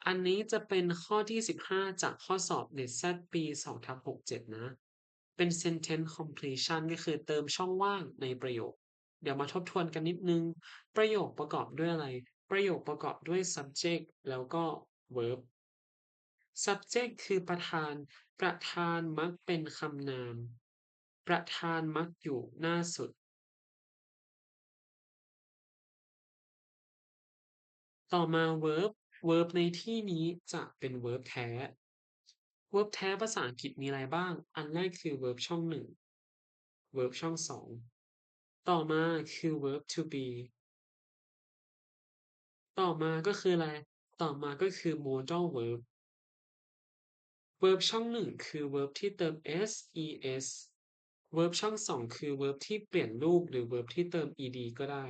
ອັນນີ້ຈະເປັນຂໍ້ທີສິບຫ້າ ຈາກຂໍ້ສອບ NET SAT ປີສອງທັບຫົກເຈັດນະ. ເປັນ sentence completion ກໍຄືເຕີມຊ່ອງວ່າງໃນປະໂຫຍກ. ດຽວມາທົບທວນກັນນິດໜຶ່ງ. ປະໂຫຍກປະກອບດ້ວຍອະໄລ? ປະໂຫຍກປະກອບດ້ວຍ subject ແລ້ວກໍ verb. Subject ຄືປະທານ, ປະທານມັກເປັນຄຳນາມ, ປະທານມັກຢູ່ໜ້າສຸດ. ຕໍ່ມາ verb. Verb ໃນທີ່ນີ້ຈະເປັນ verb ແທ້. Verb ແທ້ພາສາອັງກິດມີອະໄລບ້າງ? ອັນແລກຄື verb ຊ່ອງໜຶ່ງ, verb ຊ່ອງສອງ. ຕໍ່ມາຄື verb to be. ຕໍ່ມາກໍຄືອະໄລ? ຕໍ່ມາກໍຄື modal verb. Verb ຊ່ອງໜຶ່ງຄື verb ທີ່ເຕີມ s, es. Verb ຊ່ອງສອງຄື verb ທີ່ປ່ຽນຮູບ ຫຼື verb ທີ່ເຕີມ ed ກໍໄດ້.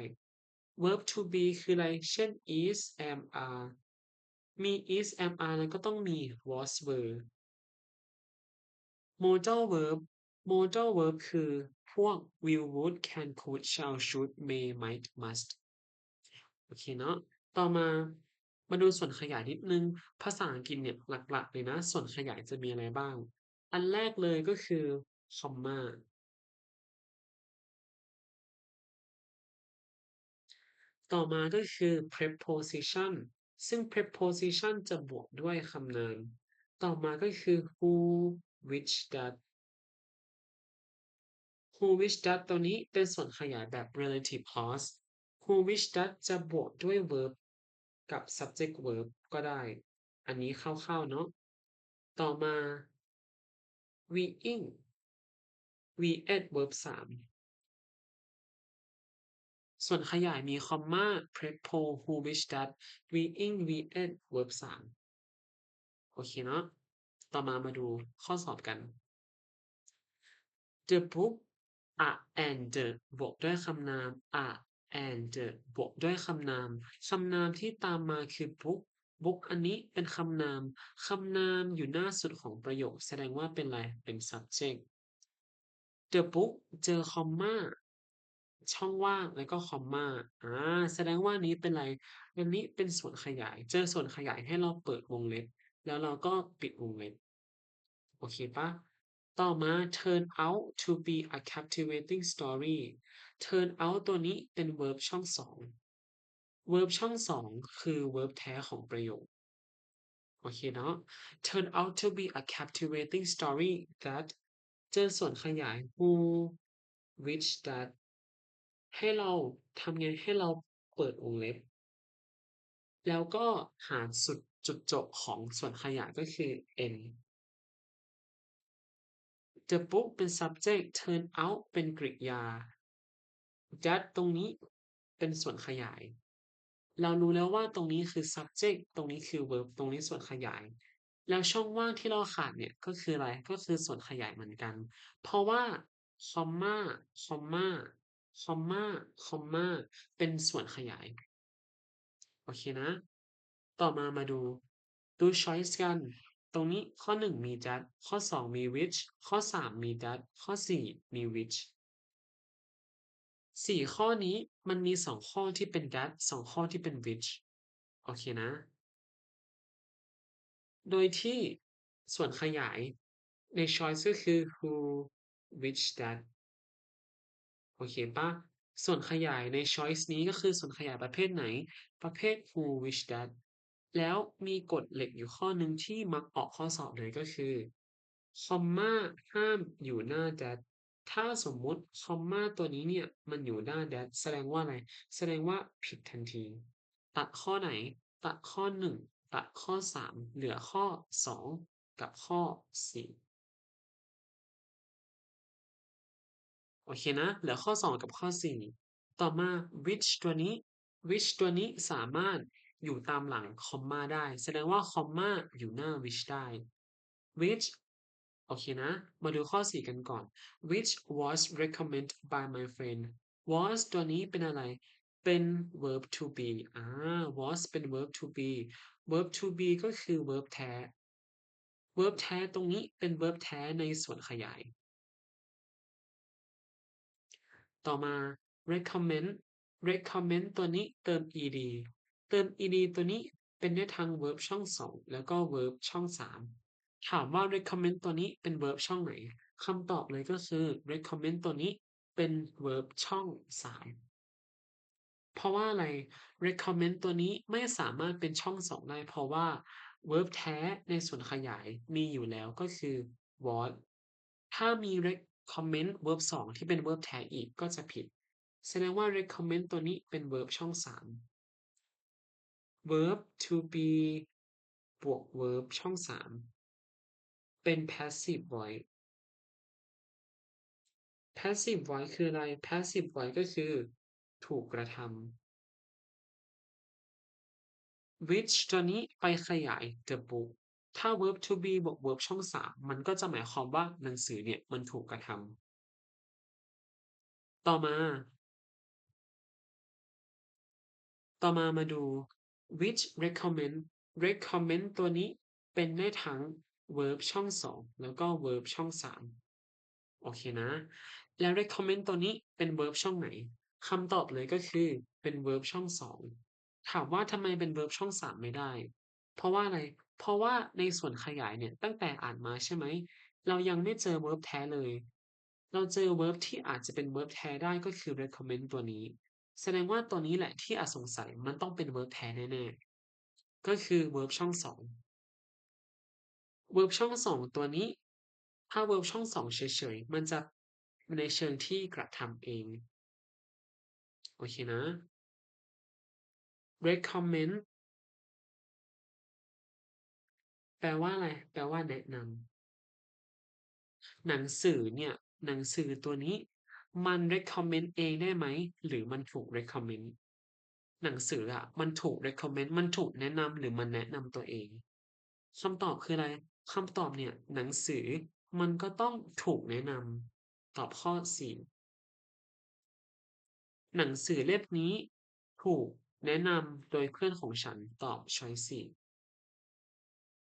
Verb to be ຄືອະໄລ? ເຊັ່ນ is, am, are. ມີ is, am, are ແລ້ວກໍຕ້ອງມີ was, were. Modal verb. Modal verb ຄືພວກ will, would, can, could, shall, should, may, might, must. ໂອເຄເນາະ. ຕໍ່ມາ ມາດູສ່ວນຂະຫຍາຍນິດໜຶ່ງ. ພາສາອັງກິດເນຍ ຫຼັກໆເລີຍນະ ສ່ວນຂະຫຍາຍຈະມີອະໄລບ້າງ? ອັນແລກເລີຍກໍຄືຄອມມາ. ຕໍ່ມາກໍຄື preposition ຊຶ່ງ preposition ຈະບວກດ້ວຍຄຳນາມ. ຕໍ່ມາກໍຄື who, which, that. Who, which, that ຕົວນີ້ເປັນສ່ວນຂະຫຍາຍແບບ relative clause. Who, which, that ຈະບວກດ້ວຍ verb ກັບ subject verb ກໍໄດ້. ອັນນີ້ຄ່າວໆເນາະ. ຕໍ່ມາ weing, weaed verb ສາມ. ສ່ວນຂະຫຍາຍມີຄອມມາ, prepo, who, which, that, weing, weaed verb ສາມ. ໂອເຄເນາະ. ຕໍ່ມາມາດູຂໍ້ສອບກັນ. The book, a and the ບວກດ້ວຍຄຳນາມ, a and the ບວກດ້ວຍຄຳນາມ. ຄຳນາມທີ່ຕາມມາຄື book. Book ອັນນີ້ເປັນຄຳນາມ. ຄຳນາມຢູ່ໜ້າສຸດຂອງປະໂຫຍກ ສະແດງວ່າເປັນອະໄລ? ເປັນ subject. The book ເຈີຄອມມາ, ຊ່ອງວ່າງ ແລ້ວກໍຄອມມາ. ອາ ສະແດງວ່ານີ້ເປັນອະໄລ? ອັນນີ້ເປັນສ່ວນຂະຫຍາຍ. ເຈີສ່ວນຂະຫຍາຍໃຫ້ເຮົາເປີດວົງເລັບ ແລ້ວເຮົາກໍປິດວົງເລັບ. ໂອເຄປະ? ຕໍ່ມາ turn out to be a captivating story. Turn out ຕົວນີ້ເປັນ verb ຊ່ອງສອງ. Verb ຊ່ອງສອງຄື verb ແທ້ຂອງປະໂຫຍກ. ໂອເຄເນາະ. Turn out to be a captivating story that ເຈີສ່ວນຂະຫຍາຍ who, which, that ໃຫ້ເຮົາທຳໄງ? ໃຫ້ເຮົາເປີດວົງເລັບ ແລ້ວກໍຫາຈຸດ ຈຸດຈົບຂອງສ່ວນຂະຫຍາຍກໍຄື end. The book ເປັນ subject, turn out ເປັນກະລິຍາ, that ຕົງນີ້ເປັນສ່ວນຂະຫຍາຍ. ເຮົາຮູ້ແລ້ວວ່າຕົງນີ້ຄື subject, ຕົງນີ້ຄື verb, ຕົງນີ້ສ່ວນຂະຫຍາຍ. ແລ້ວຊ່ອງວ່າງທີ່ເຮົາຂາດເນຍກໍຄືອະໄລ? ກໍຄືສ່ວນຂະຫຍາຍເໝືອນກັນ ເພາະວ່າ ຄອມມາ ຄອມມາ ຄອມມາ ຄອມມາ ເປັນສ່ວນຂະຫຍາຍ. ໂອເຄນະ. ຕໍ່ມາມາດູ, ດູ choice ກັນ. ຕົງນີ້ຂໍ້ໜຶ່ງມີ that, ຂໍ້ສອງມີ which, ຂໍ້ສາມມີ that, ຂໍ້ສີ່ມີ which. ສີ່ຂໍ້ນີ້ມັນມີສອງຂໍ້ທີ່ເປັນ that, ສອງຂໍ້ທີ່ເປັນ which. ໂອເຄນະ. ໂດຍທີ່ສ່ວນຂະຫຍາຍໃນ choice ກໍຄື who, which, that. ໂອເຄປະ? ສ່ວນຂະຫຍາຍໃນ choice ນີ້ກໍຄືສ່ວນຂະຫຍາຍປະເພດໃດ? ປະເພດ who, which, that. ແລ້ວມີກົດເຫຼັກຢູ່ຂໍ້ໜຶ່ງທີ່ມັກອອກຂໍ້ສອບເລີຍ ກໍຄື ຄອມມາຫ້າມຢູ່ໜ້າ that. ຖ້າສົມມຸດຄອມມາຕົວນີ້ເນຍມັນຢູ່ໜ້າ that ສະແດງວ່າອະໄລ? ສະແດງວ່າຜິດທັນທີ. ຕັດຂໍ້ໃດ? ຕັດຂໍ້ໜຶ່ງ, ຕັດຂໍ້ສາມ, ເຫຼືອຂໍ້ສອງກັບຂໍ້ສີ່. ໂອເຄນະ, ເຫຼືອຂໍ້ສອງກັບຂໍ້ສີ່. ຕໍ່ມາ which ຕົວນີ້, which ຕົວນີ້ສາມາດຢູ່ຕາມຫຼັງຄອມມາໄດ້, ສະແດງວ່າຄອມມາຢູ່ໜ້າ which ໄດ້. Which ໂອເຄນະ, ມາດູຂໍ້ສີ່ກັນກ່ອນ. Which was recommended by my friend. Was ຕົວນີ້ເປັນອະໄລ? ເປັນ verb to be. ອາ was ເປັນ verb to be. Verb to be ກໍຄື verb ແທ້. Verb ແທ້ຕົງນີ້ເປັນ verb ແທ້ໃນສ່ວນຂະຫຍາຍ. ຕໍ່ມາ recommend, recommend ຕົວນີ້ເຕີມ ed, ເຕີມ ed ຕົວນີ້ ເປັນໄດ້ທັງ verb ຊ່ອງສອງ ແລ້ວກໍ verb ຊ່ອງສາມ. ຖາມວ່າ recommend ຕົວນີ້ເປັນ verb ຊ່ອງໃດ? ຄຳຕອບເລີຍກໍຄື recommend ຕົວນີ້ເປັນ verb ຊ່ອງສາມ. ເພາະວ່າອະໄລ? Recommend ຕົວນີ້ໄມ່ສາມາດເປັນຊ່ອງສອງໄດ້ ເພາະວ່າ verb ແທ້ໃນສ່ວນຂະຫຍາຍມີຢູ່ແລ້ວກໍຄື was. ຖ້າມີ recommend verb ສອງ ທີ່ເປັນ verb ແທ້ອີກກໍຈະຜິດ. ສະແດງວ່າ recommend ຕົວນີ້ເປັນ verb ຊ່ອງສາມ. Verb to be ບວກ verb ຊ່ອງສາມ ເປັນ passive voice. Passive voice ຄືອະໄລ? Passive voice ກໍຄື ຖືກກະທຳ. Which ຕົວນີ້ໄປຂະຫຍາຍ the book. ຖ້າ verb to be ບວກ verb ຊ່ອງສາມ ມັນກໍຈະໝາຍຄວາມວ່າໜັງສືເນີ້ຍມັນຖືກກະທຳ. ຕໍ່ມາ, ຕໍ່ມາມາດູ which recommend. Recommend ຕົວນີ້ເປັນໄດ້ທັງ verb ຊ່ອງສອງ ແລ້ວກໍ verb ຊ່ອງສາມ. ໂອເຄນະ. ແລ້ວ recommend ຕົວນີ້ເປັນ verb ຊ່ອງໃດ? ຄຳຕອບເລີຍກໍຄືເປັນ verb ຊ່ອງສອງ. ຖາມວ່າທຳໄມເປັນ verb ຊ່ອງສາມໄມ່ໄດ້? ເພາະວ່າອະໄລ? ເພາະວ່າໃນສ່ວນຂະຫຍາຍເນີ້ຍ ຕັ້ງແຕ່ອ່ານມາໃຊ່ໄໝ? ເຮົາຍັງໄມ່ເຈີ verb ແທ້ເລີຍ. ເຮົາເຈີ verb ທີ່ອາດຈະເປັນ verb ແທ້ໄດ້ກໍຄື recommend ຕົວນີ້. ສະແດງວ່າຕົວນີ້ແຫຼະທີ່ອາດສົງໄສ, ມັນຕ້ອງເປັນ verb ແທ້ແນ່ໆ ກໍຄື verb ຊ່ອງສອງ. Verb ຊ່ອງສອງຕົວນີ້, ຖ້າ verb ຊ່ອງສອງເສີຍໆ ມັນຈະໃນເຊີງທີ່ກະທຳເອງ. ໂອເຄນະ. Recommend ແປວ່າອະໄລ? ແປວ່າແນະນຳ. ໜັງສືເນີ້ຍ, ໜັງສືຕົວນີ້ ມັນ recommend ເອງໄດ້ໄໝ ຫຼື ມັນຖືກ recommend? ໜັງສືອະ ມັນຖືກ recommend, ມັນຖືກແນະນຳ ຫຼື ມັນແນະນຳຕົວເອງ? ຄຳຕອບຄືອະໄລ? ຄຳຕອບເນີ້ຍ, ໜັງສືມັນກໍຕ້ອງຖືກແນະນຳ. ຕອບຂໍ້ C. ໜັງສືເຫຼັ້ມນີ້ຖືກແນະນຳໂດຍເພື່ອນຂອງສັນ. ຕອບ choice C.